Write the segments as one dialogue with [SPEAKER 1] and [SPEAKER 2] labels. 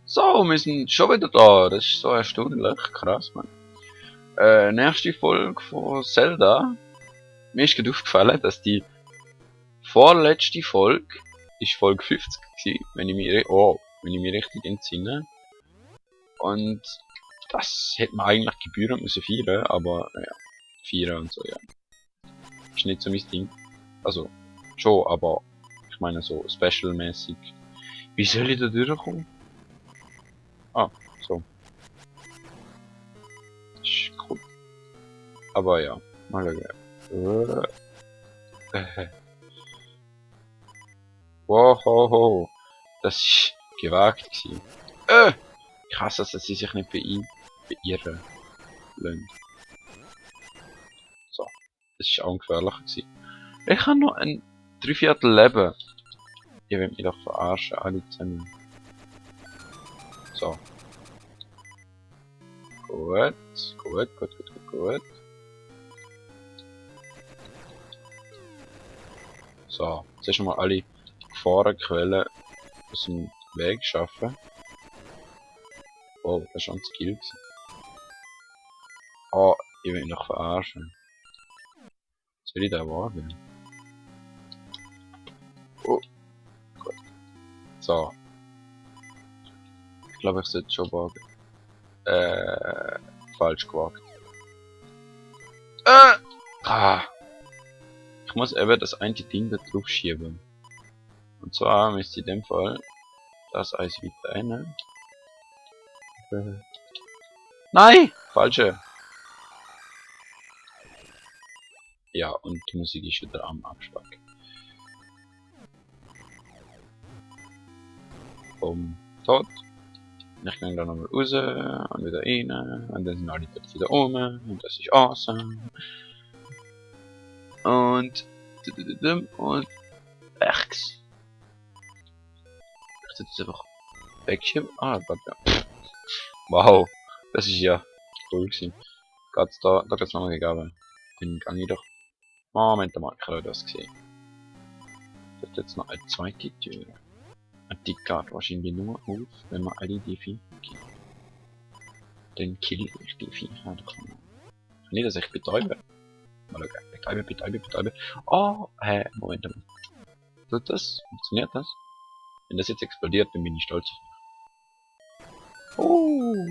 [SPEAKER 1] So, wir sind schon wieder da. Das ist so erstaunlich. Krass, man. Nächste Folge von Zelda. Mir ist gerade aufgefallen, dass die vorletzte Folge ist Folge 50 gewesen, wenn ich mich richtig entsinne. Und das hätte man eigentlich gebührend müssen feiern, aber naja, feiern und so, ja. Ist nicht so mein Ding. Also, schon, aber ich meine so special-mäßig. Wie soll ich da durchkommen? Ah, so. Ist cool. Aber ja, mal schauen. Wow, das ist gewagt gewesen. Ich hasse es, dass sie sich nicht beirren lassen. So, das ist auch gefährlicher gewesen. Ich habe noch ein Dreiviertel Leben. Ihr wollt mich doch verarschen, alle zusammen. So. Gut. So, zuerst mal alle Gefahrenquellen aus dem Weg schaffen. Oh, das war schon ein Skill gewesen. Oh, ich will mich noch verarschen. Soll ich da wagen? Oh, gut. So. Ich glaube, ich sollte schon wagen. Falsch gewagt. Ich muss eben das eine Ding da drauf schieben. Und zwar müsste in dem Fall das Eis weiter rein. Nein! Falsche! Ja, und die Musik ist wieder am Abspacken. Tot. Ich gehe dann nochmal raus und wieder rein. Und dann sind alle dort wieder oben. Und das ist awesome. Und rechts. Ich sollte es einfach wegschieben. Ah, warte, ja. Wow, das ist ja cool gewesen. Geht's da geht's noch gegeben. Dann kann ich doch. Moment mal, ich habe das gesehen. Da ist jetzt noch eine zweite Tür. Und die geht wahrscheinlich nur auf, wenn man alle die Viecher killt. Dann kill ich die Viecher. Kann ich das echt betäuben? Mal schauen. Betäuben. Oh, Moment mal. Tut das? Funktioniert das? Wenn das jetzt explodiert, dann bin ich stolz auf mich. Oh,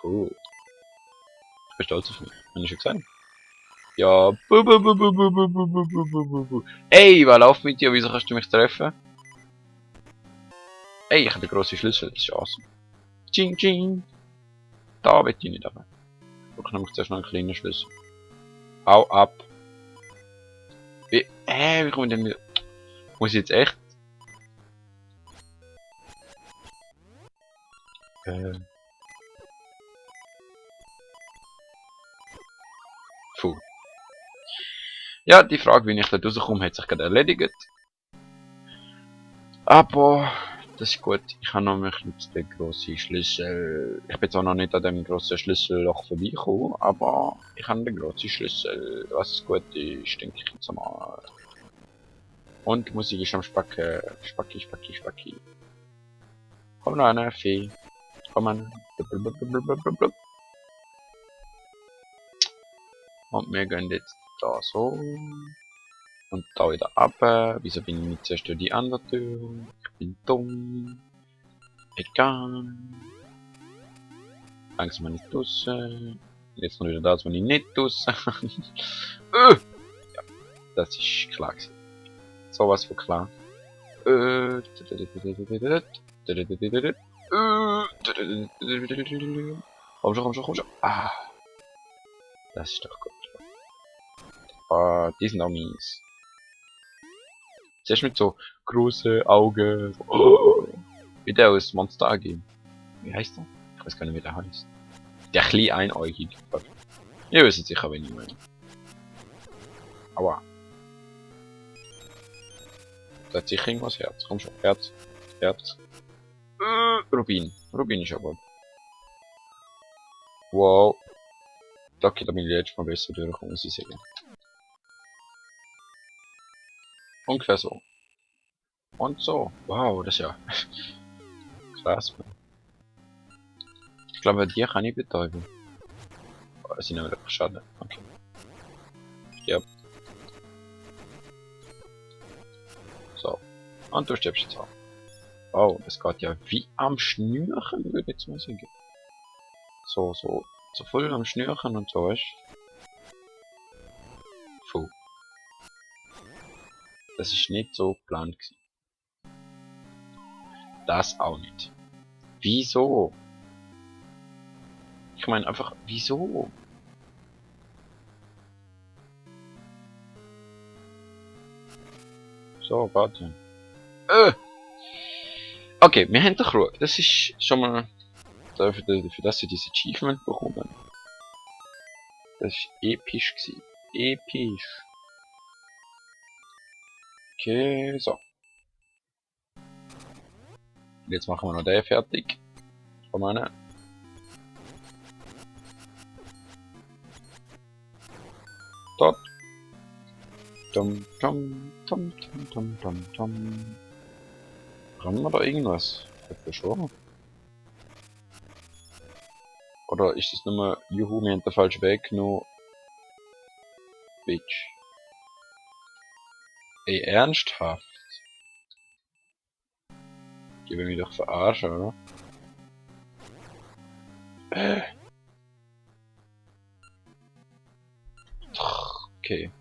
[SPEAKER 1] cool. Ich bin stolz auf mich. Hab ich schon gesagt? Ja. Ey, was läuft mit dir? Wieso kannst du mich treffen? Ey, ich habe den grossen Schlüssel. Das ist awesome. Ching, ching. Da will ich nicht aber. Ich brauche nämlich zuerst noch einen kleinen Schlüssel. Hau ab. Wie komme ich denn wieder? Muss ich jetzt echt? Puh. Ja, die Frage, wie ich da rauskomme, hat sich gerade erledigt. Aber das ist gut. Ich habe nämlich jetzt den grossen Schlüssel. Ich bin zwar noch nicht an dem grossen Schlüsselloch vorbeigekommen, aber ich habe den grossen Schlüssel. Was gut ist, denke ich jetzt mal. Und die Musik ist am Spacken. Spacki. Komm noch eine Fee. Komm an. Und wir gehen jetzt da so. Und da wieder ab. Wieso bin ich nicht zuerst durch die andere Tür? Ich bin dumm. Egal. Langsam nicht draussen. Jetzt noch wieder das, was ich nicht draussen. Ja, das ist klar gewesen. Sowas von klar. Komm schon. Ah. Das ist doch gut. Ah, die sind auch mies. Zuerst mit so großen Augen. So, oh, wie der aus Monster AG. Wie heißt der? Ich weiß gar nicht, wie der heißt. Der chli einäugig. Ihr wisst sicher, wen ich meine. Aua. Da hat sicher irgendwas Herz. Komm schon, Herz. Rubin ist aber. Wow. Da bin ich jetzt mal besser durchkommen, muss ich sagen. Ungefähr so. Und so. Wow, das ist ja krass, man. glaube, die kann ich betäuben. Oh, sie nehmen einfach Schaden. Okay. Ja. So. Und du stirbst jetzt auch. Oh, das geht ja wie am Schnürchen, würde ich jetzt mal sagen. So voll am Schnürchen und so, weißt du? Puh. Das ist nicht so geplant gewesen. Das auch nicht. Wieso? Ich meine einfach, wieso? So, warte. Okay, wir haben doch Ruhe. Das ist schon mal für das wir dieses Achievement bekommen. Das ist episch gewesen. Episch. Okay, so. Jetzt machen wir noch den fertig. Von meinen. Dort. Dum, dum, dum, dum, dum, dum, dum. Haben wir da irgendwas? Dafür schon. Oder ist das nur Juhu, wir haben den falschen Weg genommen? Bitch. Ey, ernsthaft? Die will mich doch verarschen, oder? Okay.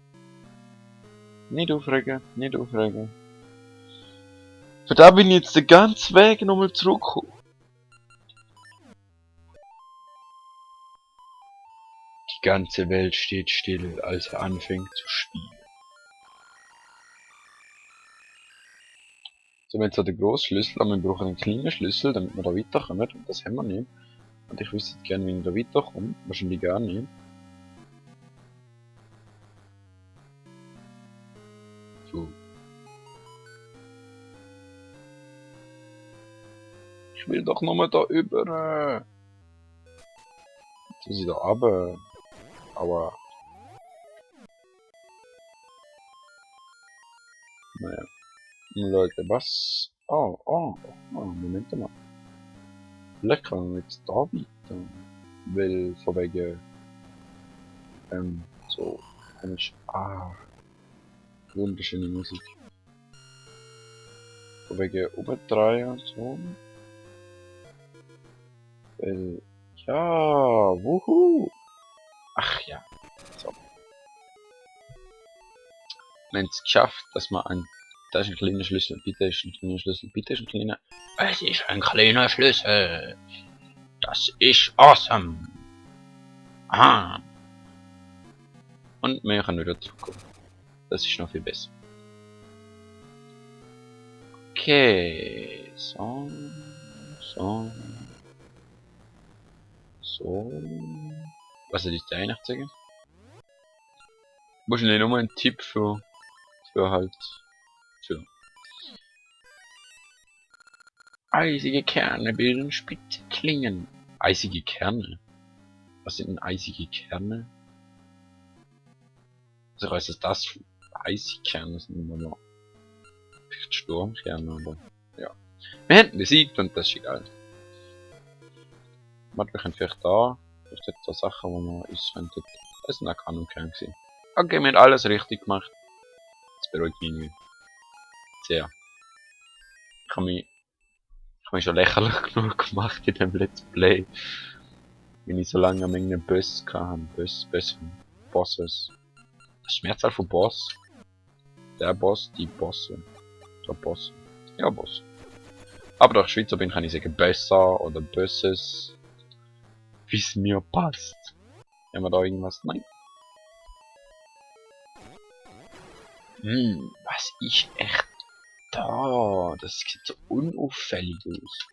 [SPEAKER 1] Nicht aufregen, nicht aufregen. Für da bin ich jetzt den ganzen Weg nochmal zurückgekommen. Die ganze Welt steht still, als er anfängt zu spielen. So, wir haben jetzt den grossen Schlüssel, aber wir brauchen einen kleinen Schlüssel, damit wir da weiterkommen. Und das haben wir nicht. Und ich wüsste jetzt gerne, wie ich da weiterkomme. Wahrscheinlich gar nicht. So. Ich will doch nochmal da über. Jetzt muss ich da runter. Aber. Naja. Mal schauen, was. Oh, Moment mal. Vielleicht kann man jetzt da weiter. Weil von wegen. So. Komisch. Wunderschöne Musik. Von wegen umdrehen und so. Weil. Ja, wuhu! Ach ja. So. Wir haben es geschafft, dass man ein. Da ist ein kleiner Schlüssel. Bitte ist ein kleiner Schlüssel. Bitte ist ein kleiner. Es ist ein kleiner Schlüssel. Das ist awesome. Aha. Und wir können wieder zurückkommen. Das ist noch viel besser. Okay. So. Was ist das eigentlich sagen? Wahrscheinlich nochmal ein Tipp für halt. Für. Eisige Kerne bilden spitze Klingen. Eisige Kerne? Was sind denn eisige Kerne? Also heißt es das? Eisige Kerne sind immer vielleicht Sturmkerne, aber ja. Wir hätten besiegt und das ist egal. Warte, wir können vielleicht da. Vielleicht hat da Sachen, wo man uns könnte. Das ist ein Kanonkern gewesen. Okay, wir haben alles richtig gemacht. Das beruhigt mich irgendwie. Sehr. Ich habe mich schon lächerlich genug gemacht in dem Let's Play. Wenn ich so lange am eigenen Boss kam. Bosses. Das Schmerzzahl von Boss. Der Boss, die Bosse. Der Boss. Ja, Boss. Aber da ich Schweizer bin, kann ich sagen besser oder Böses. Wie es mir passt. Haben wir da irgendwas? Nein. Was ist echt da? Das sieht so unauffällig aus.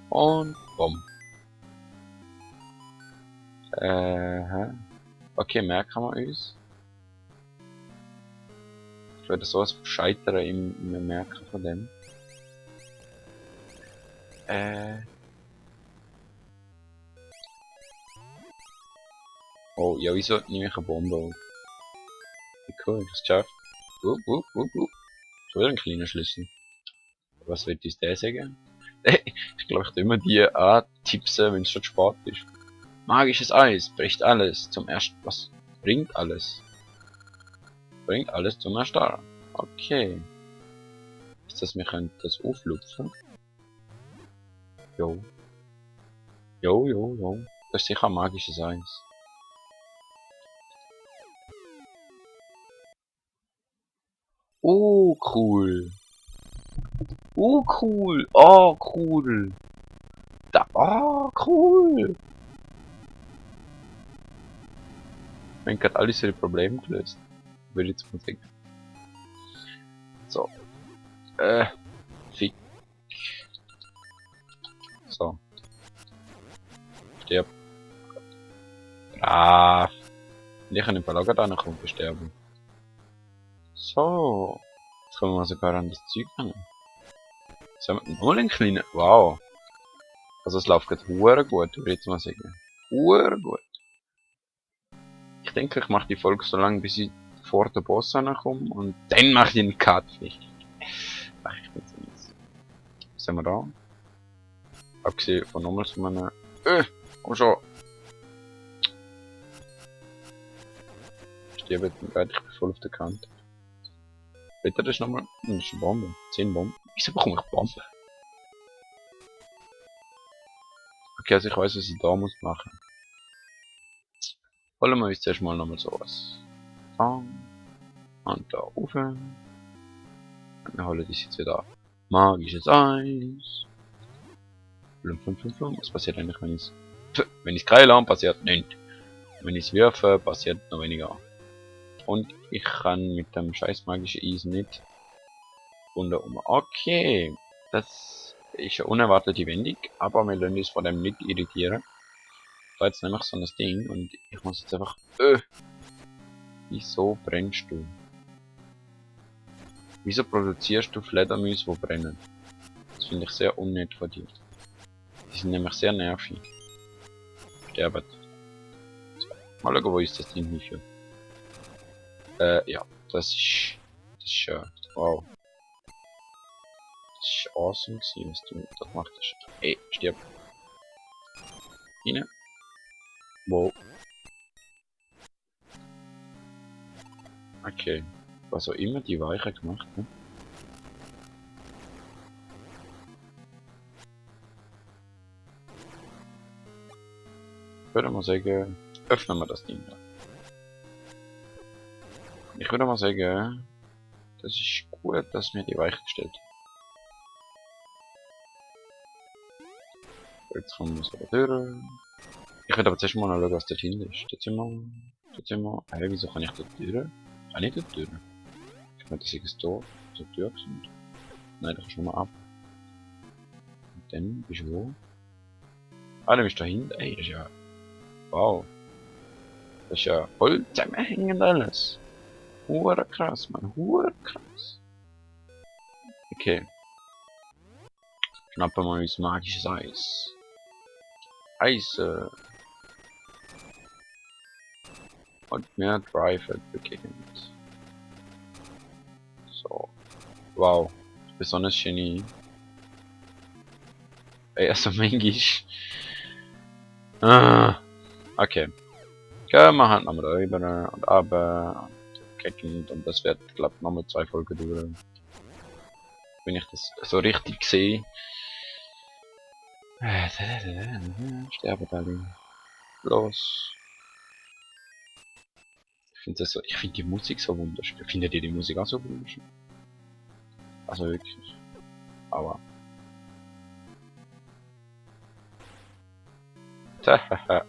[SPEAKER 1] Und bumm. Okay, merken wir uns. Ich werde sowas scheitern im Merken von dem. Oh, ja, wieso nehme ich eine Bombe auf? Wie cool, ich hab's geschafft. Schon wieder ein kleiner Schlüssel. Was wird uns der sagen? Ich glaube, ich tu immer die antipsen, wenn es schon spät ist. Magisches Eis bricht alles zum ersten. Was bringt alles? Bringt alles zum Erstarren. Okay. Ist das, wir können das auflupfen? Jo. Jo, jo, jo. Das ist sicher magisches Eis. Oh, cool. Oh, cool. Oh, cool. Da, oh, cool. Man hat alles ihre Probleme gelöst. Würde ich jetzt mal sagen. So. Fick. So. Stirb. Brav. Und ich kann im Verlager da noch sterben. So. Jetzt können wir sogar an das Zeug nehmen. So, nochmal einen kleinen. Wow. Also es läuft gerade hure gut, würde ich jetzt mal sagen. Hure gut. Ich denke, ich mache die Folge so lange, bis ich vor der Boss ankomme und dann mache ich einen Cut. Ach, ich bin so mies. Was haben wir da? Abgesehen von nochmal so einem. Komm schon! Stirb jetzt nicht, ich bin voll auf der Kante. Bitte, das ist nochmal. Das ist eine Bombe. 10 Bomben. Wieso bekomme ich Bomben? Okay, also ich weiß, was ich da muss machen. Holen wir uns zuerst mal nochmal sowas. Da. Und da rauf. Und wir holen das jetzt wieder. Magisches Eis. Flum, flum, flum, flum. Was passiert eigentlich, wenn ich es kreile, passiert nichts. Wenn ich es wirfe, passiert noch weniger. Und ich kann mit dem scheiß magischen Eis nicht rundherum. Okay. Das ist eine unerwartete Wendung, aber wir lassen uns von dem nicht irritieren. Da jetzt nämlich so ein Ding und ich muss jetzt einfach. Wieso brennst du? Wieso produzierst du Fledermäuse, die brennen? Das finde ich sehr unnett von dir. Die sind nämlich sehr nervig. Sterben. So. Mal schauen, wo ist das Ding hinführt. Ja. Das ist wow. Das ist awesome gewesen, was du da gemacht hast. Ey, stirb. Rein. Wow. Okay. Was auch immer die Weiche gemacht hat. Ich würde mal sagen, öffnen wir das Ding da. Ich würde mal sagen, das ist gut, dass wir die Weiche gestellt haben. Jetzt kommen wir so durch. Ich würde aber zuerst mal schauen, was da hinten ist. Dort sind wir. Hey, wieso kann ich dort durch? Kann ich dort durch? Ich meine, das ist ein Tor, so Tür sind. Nein, da kannst du nochmal ab. Und dann bist du wo? Ah, dann bist du da hinten. Ey, das ist ja. Wow. Das ist ja voll zusammenhängend alles. Hure krass, man. Hure krass. Okay. Schnappen wir uns magisches Eis. Eis. Und mehr Drive beginnt. So. Wow. Besonders Genie. Ey, also manchmal. Okay. Gehen wir halt nochmal rüber und runter und kicken und das wird, glaube ich, nochmal 2 Folgen dauern. Wenn ich das so richtig sehe. Sterben alle. Los. Ich finde die Musik so wunderschön. Findet ihr die Musik auch so wunderschön? Also wirklich. Aber.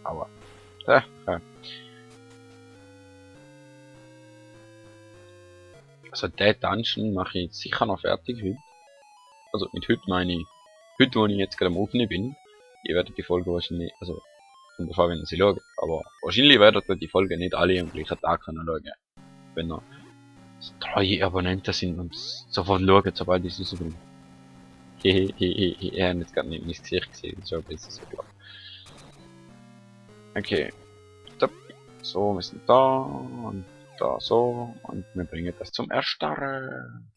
[SPEAKER 1] Aber. Also der Dungeon mache ich jetzt sicher noch fertig heute. Also mit heute meine ich, heute wo ich jetzt gerade am Aufnehmen bin. Ihr werdet die Folge wahrscheinlich, also von der Fall, wenn ihr sie schaut, aber wahrscheinlich werdet ihr die Folge nicht alle am gleichen Tag können schauen. Wenn ihr so 3 Abonnenten sind und sofort schauen, sobald ich es rausbringe. Hehehehe, ihr habt jetzt gerade nicht mein Gesicht gesehen, das ist auch besser so klar. Okay. So, wir sind da und da so und wir bringen das zum Erstarren.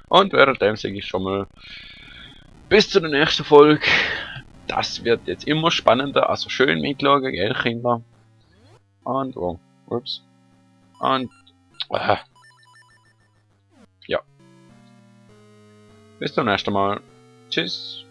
[SPEAKER 1] Und währenddem sage ich schon mal bis zu der nächsten Folge. Das wird jetzt immer spannender, also schön mitschauen, gell, Kinder? Und, oh, ups. Und, ja. Bis zum nächsten Mal. Tschüss.